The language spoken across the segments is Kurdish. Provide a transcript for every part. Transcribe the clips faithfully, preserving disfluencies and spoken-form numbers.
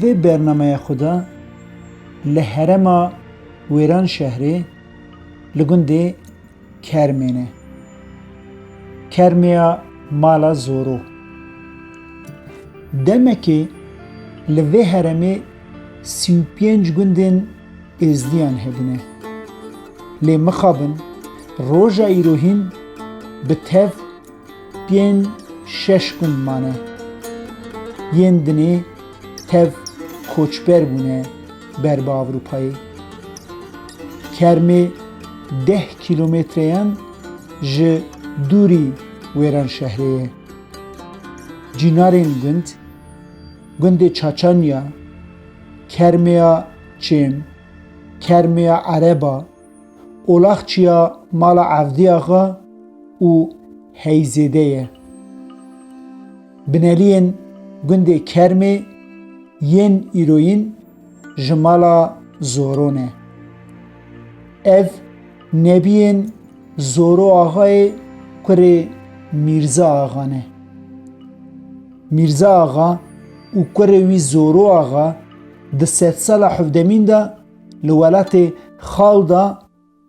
Vê bernameya xwe de li herêma Wêranşehrê li gundê Kermê ne. Kermeya Mala Zoro. Demekê li vê herêmê sî û pênc gundên êzdiyan hebûne. Lê mixabin roja îro hîn bi tev pênc şeş gund mane. Yên dinê tev koçber bûne ber bi Ewropayê. Kermê deh kîlometreyan ji dûrî Wêranşehrê ye. Cînarên gund, gundê Çaçanya, Kermeya Çêm, Kermeya Ereba, Olaxçiya Mala Evdî Axa û Heyzêde ye. Bineliyên gundê Kermê yên îroyîn ji mala Zoro ne. Ev nebiyên Zoro Axayê kurê Mîrza Axa ne. Mîrza Axa û kurê wî Zoro Axa di sedsala hevdemîn de li welatê Xal de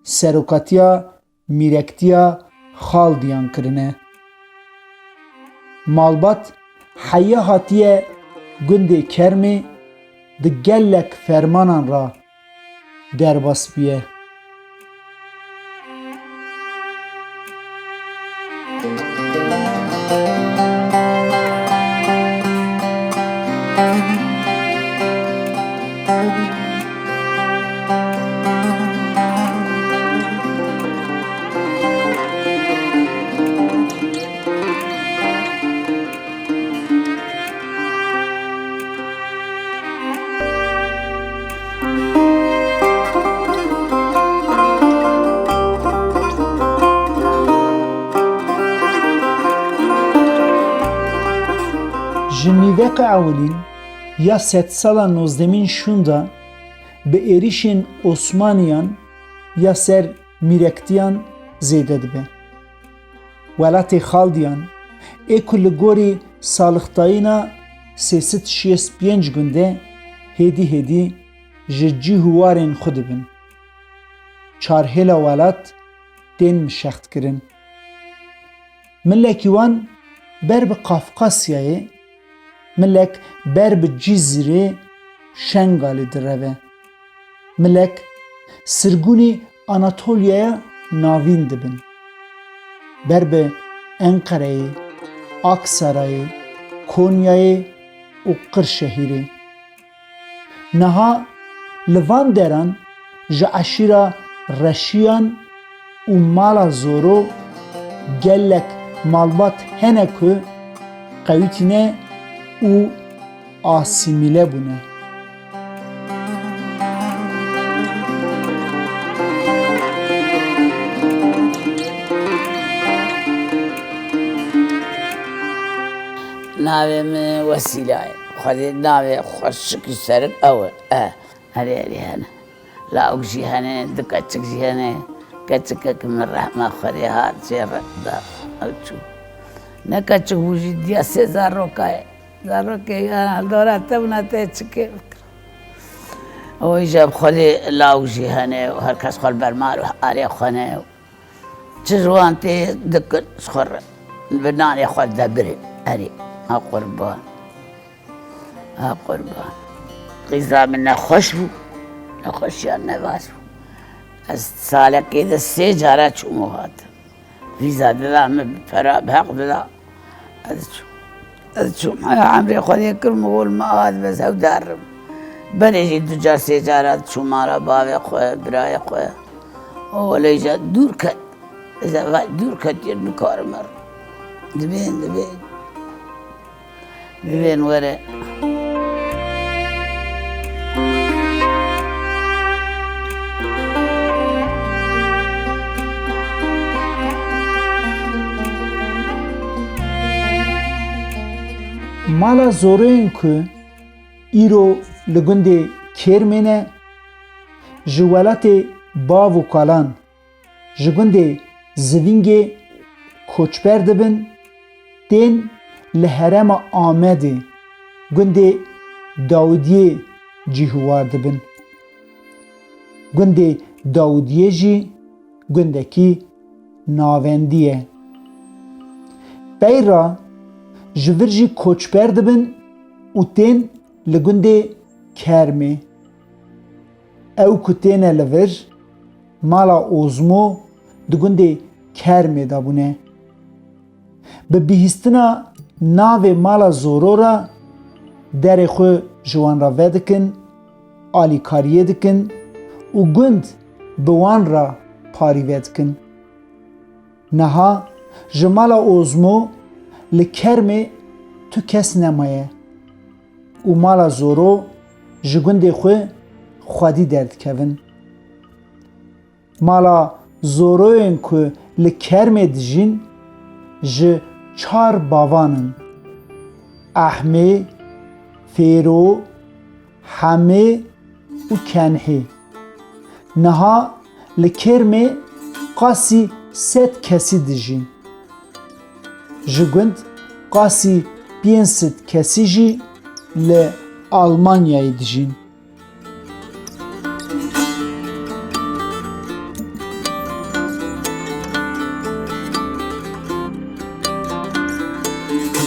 serokatiya mîrektiya Xaldiyan kirine. Malbat heya hatiye gundê Kermê di gelek fermanan re derbas bûye. Ji nîveqa ewilîn ya sedsala nozdemîn şûnda bi êrişên Osmaniyan ya ser mîrektiyan zêde dibe. Welatê Xaldiyan ê ku li gorî salixtayîna sê sed şêst pênc gund e, hêdî hêdî ji cih û warên xwe dibin. Çarhêla welat tên mişextkirin. Milekî wan ber bi Qafqasyayê, milek ber bi Cizîrê, Şengalê direve. Milek sirgûnî Anatolyaya Navîn dibin. Ber bi Enqereyê, Aksarayê, Konyayê û Qirşehîrê. Niha li van deran ji eşîra Reşiyan û mala Zoro gelek malbat hene ku qewitîne û asîmîle bûne. Navê min Wesîla ye. Xwedê navê xweşik û serik ew e. E, herê herê hene. Lawik jî hene, du keçik jî hene. Keçikek min rehma Xwedê hat jê re da. Ew çû. Ne keçik bû jî diya sê zaroka ye. Zarokê ya heldora te bûna te çi kê bikir. Ew jî bi Xwedê lawik jî hene û her kes xwe li ber mar û arê xwe ne. Çi ji wan tê dikin ji xwe re. Bi nanê xwe de birin. Erê, ha qurban. Ha qurban. Qîza min nexweş bû. Nexweşiya nebaş bû. Ez salekê de sê cara çûm û hatim. Vîza dida min, bi pera bi heq dida. Ez çûm. Ez çûm. Heya emrê Xwedê kir, min got, min ava dibe ez hew darim. Berê jî du car sê cara diçûm mala bavê xwe, birayê xwe. O welê îja dûr ket. Ez ê va dûr ketiye, nikarim herim. Dibên, dibên. Dibên were. Mala Zoroyên ku îro li gundê Kêrmê ne, ji welatê bav û kalan, ji gundê Zivîngê koçber dibin, tên li herêma Amedê, gundê Dawidiyê cîhûwar dibin. Gundê Dawidiyê jî gundekî navendî ye. Pey re ji vir jî koçber dibin û tên li gundê Kermê. Ew ku têne li vir, mala Ozmo di gundê Kermê de bûne. Bi bihîstina navê mala Zoro re derê xwe ji wan re vedikin, alîkariyê dikin û gund bi wan re parî vedikin. Niha ji mala Ozmo li Kermê tu kes nemaye û mala Zoro ji gundê xwe xwedî derdikevin. Mala Zoroyên ku li Kermê dijîn ji çar bavan in: Ehmê, Fêro, Hemê û Kenhê. Niha li Kermê qasî sed kesî dijîn. Ji gund qasî pênc sed kesî jî li Almanyayê dijîn.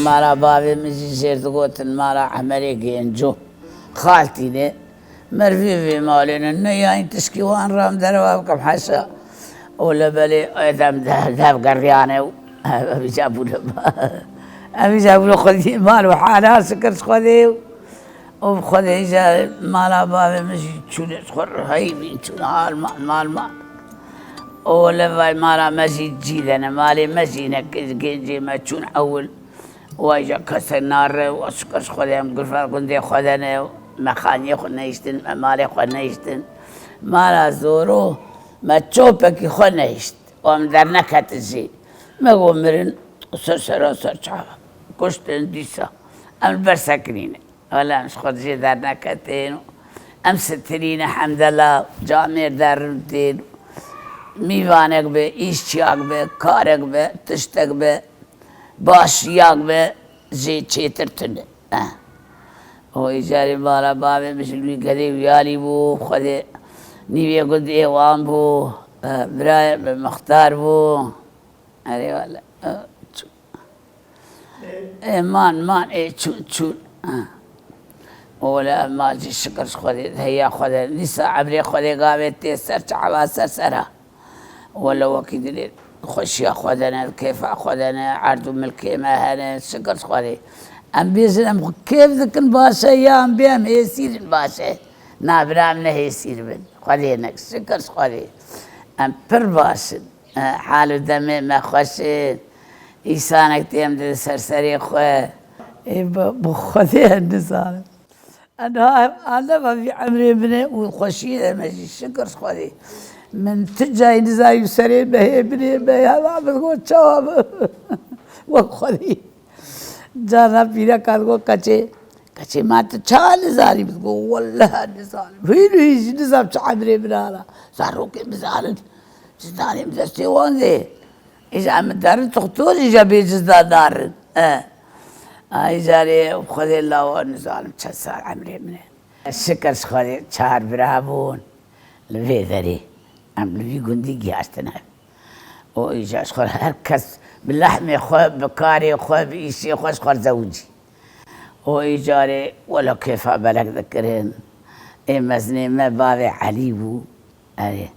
Mala bavê min jî jêr digotin mala Emerê Genco. Xaltî ne. Merivî vê malê ne. Ne yayîn tişkî wan ram derewa bikim heşa. Û li belê edem de-, dev geriyane û ev îca bûne. Ev îca bûne xwedî mal û hala şikir ji Xwedê û Û bi Xwedê îja mala bavê min jî çûne ji xwe re heyî bîn çûne Alman, Malman. Û li vay mala me jî cî de ne, malê me jî ne, ge-, gencê me çûn ewil. Wa îja kesek nare, wa şikir ji Xwedê em girva gundê xwe de ne, me xaniyê xwe nehiştin, me malê xwe nehiştin. Mala Zoro me çopekî xwe nehişt. Û em derneketin jî. Me got mirin, ser sera ser çava. Kuştin dîsa. Em li ber sekinîne. Wele em ji xwe jê derneketin û em sitirîne hemdela camêr derrûdên. Mîvanek be, îşçiyak be, karek be, tiştek be, başiyak be, jê çêtir tune. Eh. O îcarê mala bavê min ji wî gedê wî alî bû, Xwedê nîvê gundê wan bû, eh, birayê min mixtar bû. Erê wele, eh, çû. Ê man, man, ê çûn, çûn. Ha. Ola ma jî şikir ji Xwedê, heya Xwedê. Dîsa emrê Xwedê gavê tê ser çava ser sera. Wele wekî dilê xweşiya Xwedê ne, kêfa Xwedê ne, erd û milkê me hene, şikir ji Xwedê. Em bêjin em kêf dikin baş e, ya em bê em hêsîr in baş e. Na bira em ne hêsîr bin. Xwedê nek, şikir ji Xwedê. Em pir baş in. E, hal û demê me xweş e. Îsanek tê em didin ser serê xwe. Ê, bi, bi Xwedê em nizanim. Em ha, em, anema vî emrê min e û xweşiyê de me jî şikir Xwedê. Min tu cayî nizanî serê me hê binê me hema min got çawa bi. Wek Xwedê. Carna pîreka digot keçê, keçê ma tu çawa nizanî? Min digot wele nizanim. Hîn û hîn jî nizam çi emrê min ana. Zarokê bizanin. Ji danê min destê wan dê. Îja min derin toxtor îja bê cizda narin. E. Ay carê Xwedê lawa nizanim çend sal emrê min e. Şikir ji Xwedê çar bira bûn. Li vê derê. Em li vî gundî gihaştine. Û îja ji xwe her kes bi lehmê xwe, bi karê xwe, bi îşê xwe ji xwe zewicî. Û îcarê wela kêfa belek dikirin. Ê mezinê me bavê Elî bû. Erê,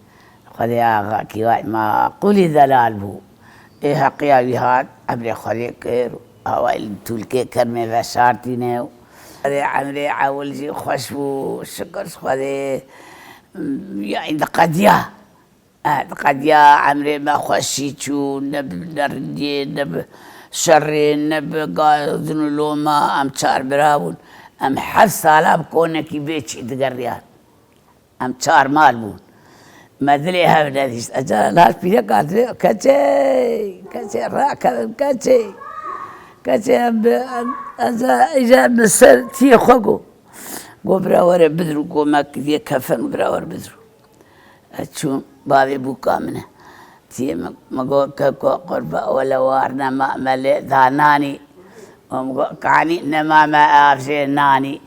Xwedê axa kî vay ma qûlî delal bû. Ê heqiya wî hat, emrê Xwedê kir. Awayî li tûlkê kermê veşartîne. Xwedê emrê ewil jî xweş bû. Şikir ji Xwedê. Ya, diqediya. E, diqediya emrê me xweşî çû, ne bi nerindiyê, ne bi şerê, ne bi gazin û loma, em çar bira bûn. Em heft sala bi konekî bê çî digeriyan. Em çar mal bûn. Me dilê hev nedîşt. Eca lal pîrek hatibê, keçê, keçê, rakevin, keçê. Keçê em bi, em, eca, îja em li ser tiyê xwe go. Go bira were bidru, go me kiriye kefen, bira were bidru. Ez çûm, bavê bûka min e. Tiyê min, min got, keko qurba, wele war nema me lê da nanî. Û min got, kanî nema me avjê nanî.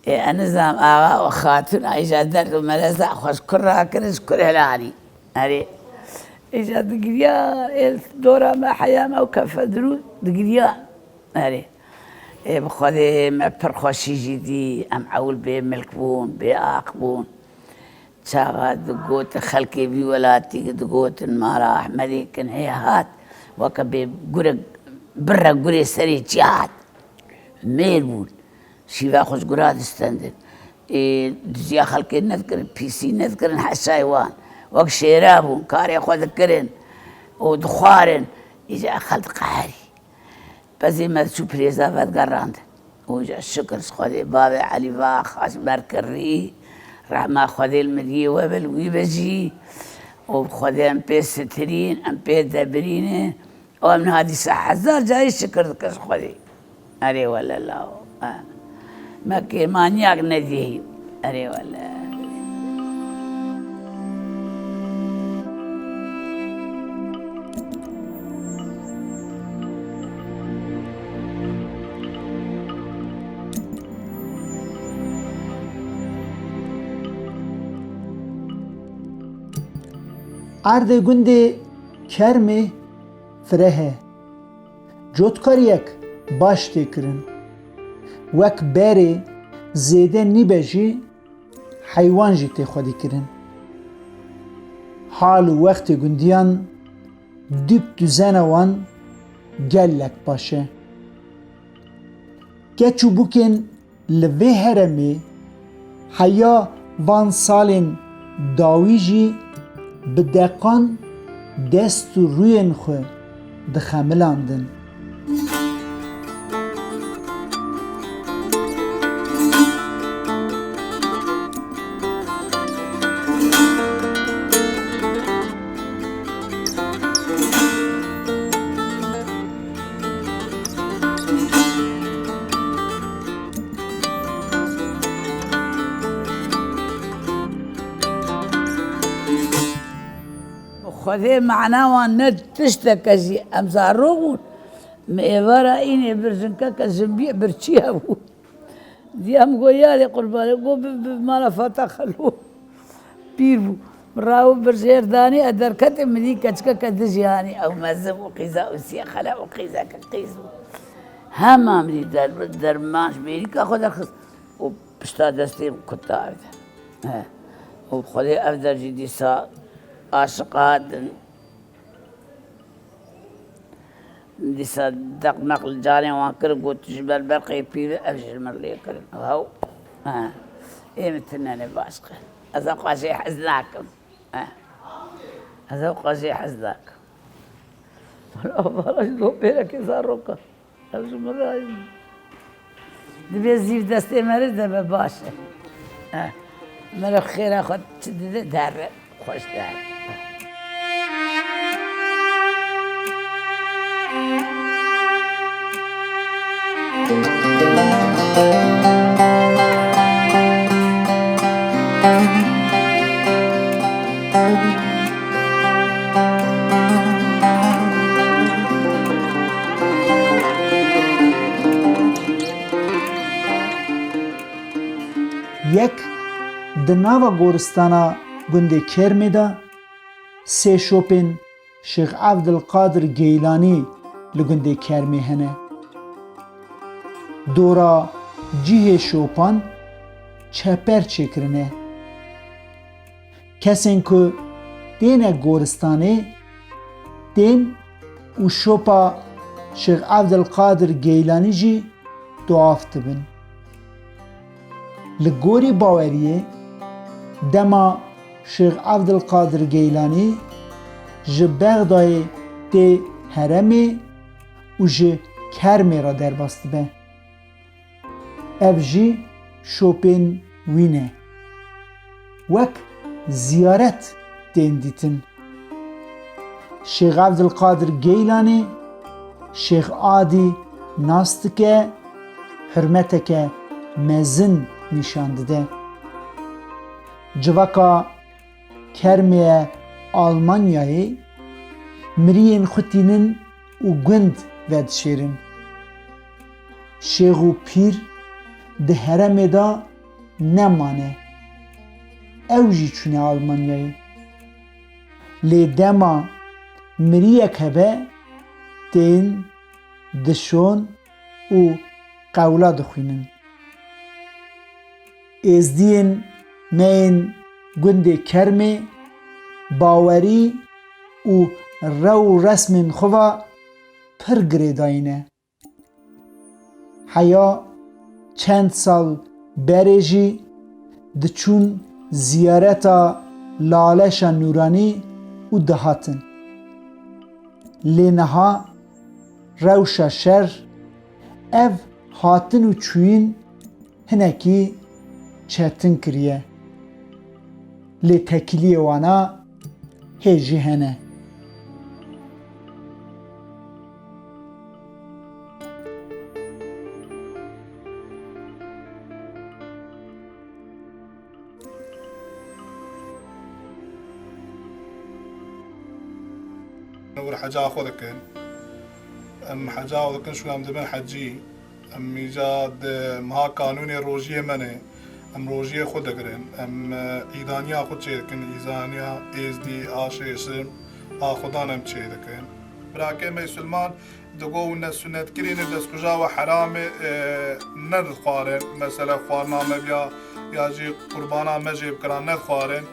Ê, ez nizam axa û xatûn, îja derd û mereza xwe ji kur rakirin, ji kur helanî. Erê. Îja digiriya, ê, dora me heya me û kefe dirû digiriya. Erê. Ê, bi Xwedê me pir xweşî jî dî, em ewil bê milk bûn, bê ax bûn. Çaxa digotin xelkê vî welatî, digotin mala Ehmedê kin hê hat, weke bê gure, birre gurê serê çi hat. Mêr bûn. Şîva xwe ji gura distendin. Ê, diziya xelkê nedikirin, pîsî nedikirin heşayê wan. Wek şêra bûn, karê xwe dikirin û dixwarin. Îca xelk diqeherî. Pezê me diçû pirêza vedigerandin. Û îca şikir ji Xwedê, bavê Elî va xaç ber kirrî, rehma Xwedê li miriyê we be, li wî be jî. Û bi Xwedê em pê sitirîn, em pê debirînin. Û em niha dîsa hezar carî şikir dikin ji Xwedê. Erê wele lawo. Ha. Me kêmaniyek nedî hîn. Erê wele. Erdê gundê Kermê fireh e. Cotkariyek baş tê kirin. Wek berê zêde nîbe jî heywan jî tê xwedî kirin. Hal û wextê gundiyan, dîp duzena wan gelek baş e. Keç û bûkên li vê heremê heya van salên dawî jî bi deqan dest û rûyên xwe dixemilandin. Xwedê mana wan ne tişteke jî, em zarok bûn. Min êvara înê bir jinkeke jinbiyê birçî hebû. Diya min got, "Yarê qurbanê," got, "Bi, bi mala Fata Xelo." Pîr bû. Min raw bir jêr danî, ez derketê, min dî keçikeke dijî hanî, ew mezin û qîza û siyê xele û qîzeke qîz bû. Hema min dî der, derman ji mêrîka xwe derxist û pişta destê min kutta ev der. He. Û bi Xwedê ev der jî dîsa aşiqa din. Dîsa deqmeq li carên wan kir, got, "Tu ji ber berqê pîr î, ev jî ji min lê kirin." Hew. He. Ê min tune ne baş kir. Ez ew qas jê hez nakim. He. Ez ew qas jê hez nakim. Wala, wala ji lopêrekê zarok e. Ew ji min re ye. Divê zîv destê meriv de be baş e. Eh, meriv xêra xwe çi dide, derre, xweş derre. Yek di nava goristana gundê Kermê de sê şopên Şêx Evdilqadir Geylanî li gundê Kermê hene. Dora cihê şopan çeper çêkirine. Kesên ku têne goristanê, tên û şopa Şêx Evdilqadir Geylanî jî tuaf dibin. Li gorî baweriyê, dema Şêx Evdilqadir Geylanî ji Bexdayê tê heremê û ji Kermê re derbas dibe. Ev jî şopên wî ne. Wek ziyaret tên dîtin. Şêx Evdilqadir Geylanî Şêx Adî nas dike, hurmeteke mezin nîşan dide. Civaka Kermê ye Almanyayê, miriyên xwe tînin û gund vedişêrin. Şêx û pîr di heremê de nemane. Ew jî çûne Almanyayê. Lê dema miriyek hebe tên, dişon û qewla dixwînin. Êzdiyên me yên gundê Kermê bawerî û rew û resmên xwe va pir girêdayî ne. Heya çend sal berê jî diçûn ziyareta Laleşa Nûranî û dihatin. Lê niha rewşa şer ev hatin û çûyîn hinekî çetin kiriye. Lê tekiliyê wana hê jî hene. Wir heca xwe dikin. Em heca xwe dikin, şû em dibin hecî. Em îca di meha kanûnê rojiyê me ne. Em rojiyê xwe digirin. Em, e, îdaniya xwe çêdikin. Îzaniya êzdî, a şêşim, a xudan em çêdikin. Birakê me Sulman digo hûn ne sunetkirî ne, destkuja we heram e, e, nedixwarin. Mesela xwarina me biya ya jî qurbana me jê bikira nedixwarin.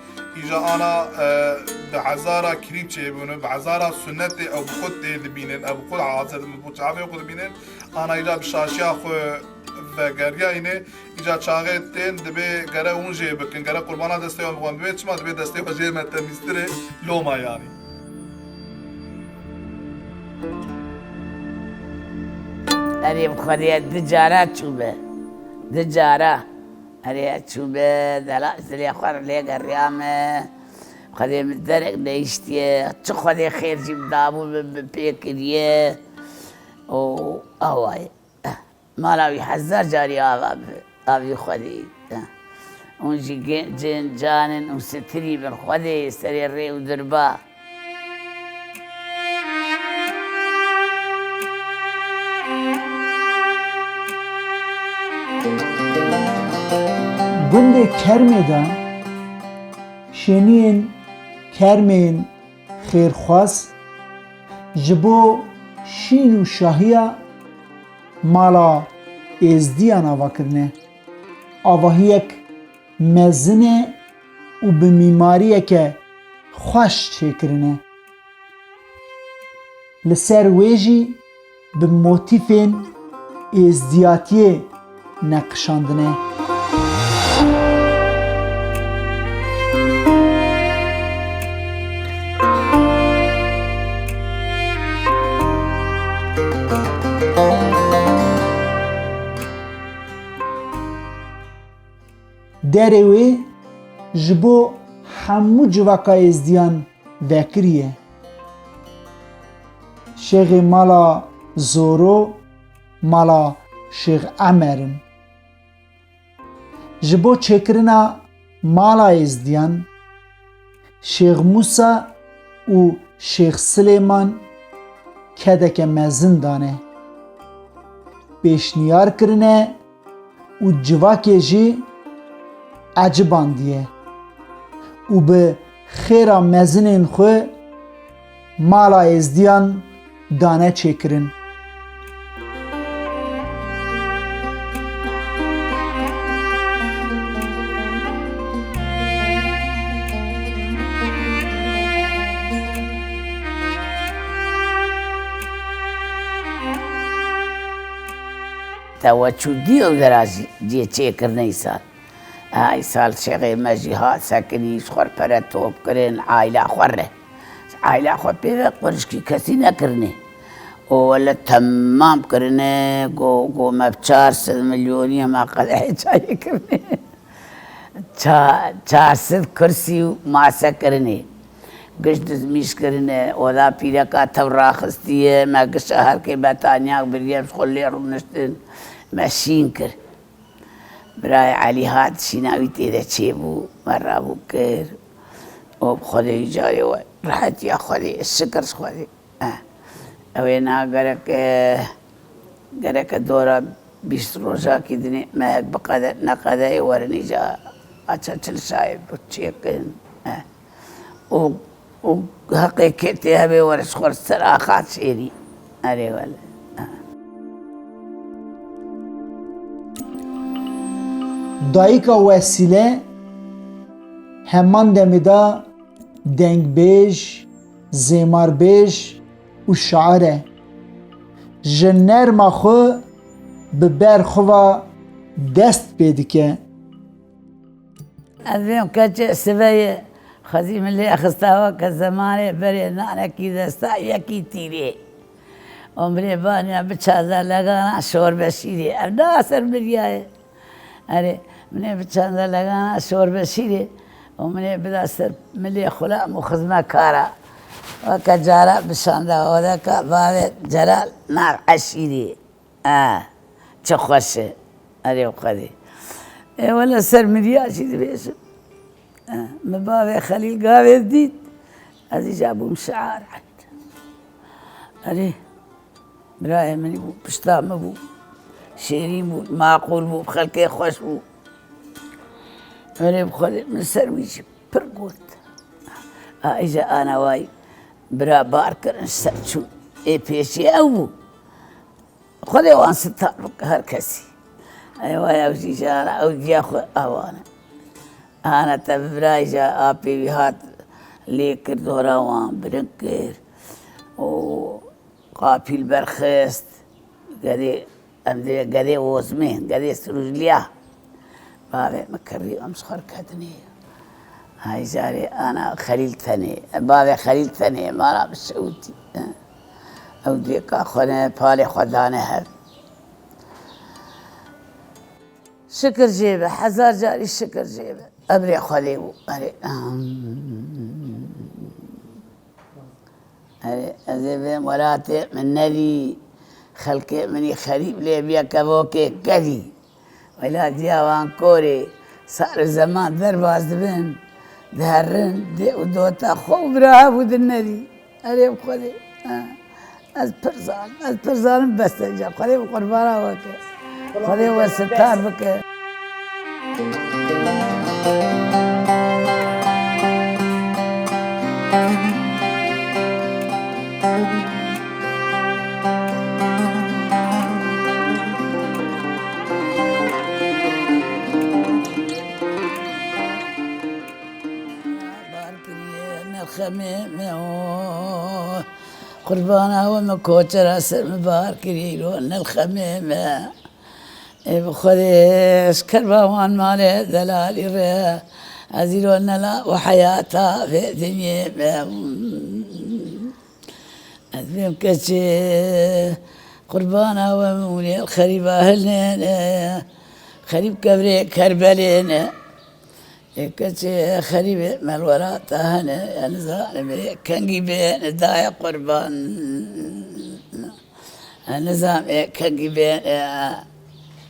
Îja ana, e, bi hezara kirîm çêbûne, bi hezara sunetê ew bi xwe tê dibînin, ew bi xwe hazir dibin, bi çavê xwe dibînin. Ana îca bi şaşiya xwe vegeriyayîne, îca çaxê tên dibê gere hûn jê bikin, gere qurbana destê wan bixwin. Dibê çima? Dibê destê xwe jê me temîztir e, loma yanî. Erê bi Xwedê du cara çûme. Du cara. Erê çûme, dela zilê xwe lê geriyame. Xwedê min derek nehiştiye. Çi Xwedê xêr jî min dabû, min, min pê kiriye. Û awa ye. Mala wî hezar carî ava bi, avî Xwedê. Hûn jî gen-, cin, can in û sitirî bin Xwedê serê rê û dirba. Gundê Kermê de şêniyên Kermên xêrxwaz ji bo şîn û şahiya mala Êzdiyan ava kirine. Avahiyek mezin e û bi mîmariyeke xweş çêkirine. Li ser wê jî bi motîfên êzdiyatiyê neqişandine. Derê wê ji bo hemû civaka êzdiyan vekirî ye. Şêxê mala Zoro, mala Şêx Emer in. Ji bo çêkirina mala êzdiyan, Şêx Mûsa û Şêx Silêman kedeke mezin dane. Pêşniyar kirine û civakê jî ecibandiye û bi xêra mezinên xwe mala êzdiyan dane çêkirin. Te we çû dî ew dera jî cihê çêkirine îsal? Ha, îsal şêxê me jî hat sekinî, ji xwe re pere top kirin, aîla xwe re. Aîla xwe pê ve qurişkî kesî nekirine. Û wele temam kirine, go, go me bi çar sed milyonî hema qedehê çayê kirine. Ça-, çar sed kursî û mase kirinê. Giş dizmîş kirine, oda pîreka tev raxistiye, me gişa herkê betaniyak biriye, ji xwe lê rûniştin, me şîn kir. Birayê Elî hat, şîna wî tê de çêbû, me rabû kir. Û bi Xwedê wî carê we rehetiya Xwedê, şikir ji Xwedê. Eh, ew ê niha gerek, eh, gereke dora Bîst rojakî dinê mehek biqede, neqede ê werin îca aça çil şayê bi çêkin. Eh. Û, û heqê kê tê hebe were ji xwe ser axa çêrî. Erê wele. Eh. Dayika Wesîle heman demê de dengbêj, zêmarbêj û şair e. Ji nerma xwe bi ber xwe ve dest pê dike. Ez vêm keçê siveyê xwezî min lê xista weke zemanê berê nanekî desta yekî tîrê. Û min ê baniya biçaza legana şorbe şîrê. Ev na ser miriyayê. Erê, min ê biçaza legana şorbe şîrê û min ê bida ser milê xulam û xizmekara. Weke cara bişanda odeka bavê Celal nar eşîrê. A, çi xweş e. Erê Xwedê. Ê wele ser miriya jî dibêjim. E, min bavê Xelîl gavê dît. Ez îca bûm şiar. Erê, birayê min bû, pişta min bû. Şêrîn bû, maqûl bû, bi xelkê xweş bû. Erê bi Xwedê min ser wî jî pir got. A, îca ana way bira bar kirin ser çûn. Ê pêşî ew bû. Xwedê wan sitar bike her kesî. Ey waya ew jî jara ew diya xwe awane. Ana te bi birayê ja apê wî hat lê kir dora wan birin kir. Û qapîl berxist. Gedê, em dê gedê ozmê, gedê sirûjliya. Bavê min kirî em ji xwe ketinê. Hay carê ana Xelîl tenê. Bavê Xelîl tenê, mala bi şewitî. Ew dêka xwe ne, palê xwe dane hev. Şikir jê be, hezar carî şikir jê be. Ebrê Xwedê bû. Erê. Erê, ez ê vêm welatê min nedî, xelkê min î xerîb lê biye kevokê kedî. Wela diya wan korê, sar û zeman derbas dibin, diherin, dê û dota xwe û bira hev û din nedî. Erê bi Xwedê. Ha. Ez pir zanim, ez pir zanim bes e ca. Xwedê bi qurbana we ke. Xwedê we sitar bike. Bar kiriye nelxemê me o. Qurbana we me koçera ser me bar kiriye îro nelxemê me. Ê bi Xwedê ji kerba wan malê delalî re ez îro nela û heyata vê dinyê me. Ez bêm keçê qurbana we min û nê xerîba hilnê ne. Xerîb kevrê Kerbelê ne. Ê keçê xerîbê melwera te hene, ya nizanim ê kengî bê ne daye qurban. Ya nizam ê kengî bê ne.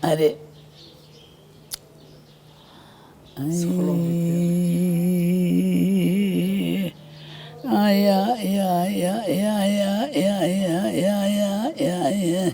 Erê. Ay, ay, ay, ay, ay.